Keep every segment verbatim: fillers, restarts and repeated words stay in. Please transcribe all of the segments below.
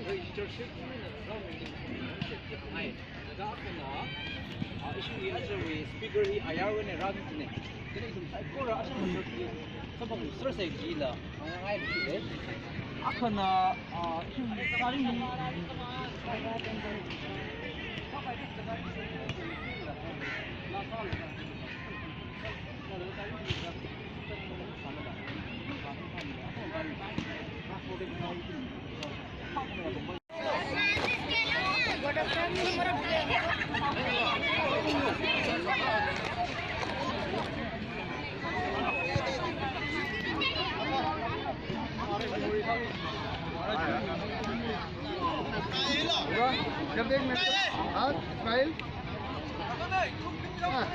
Register sheet Akhana, ah, issue hi ajawui speaker hi ayarwui eina rāmi jine. Kala ithum saikora ajawui church hi samphang sāra sai jila, ah, ai jile. Akhana, ah, issue hi sari hi. हाँ, smile। हाँ।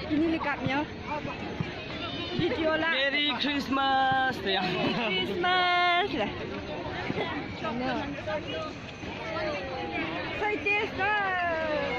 Ini likap ya. Video la. Merry Christmas ya. Christmas la. Sai test la.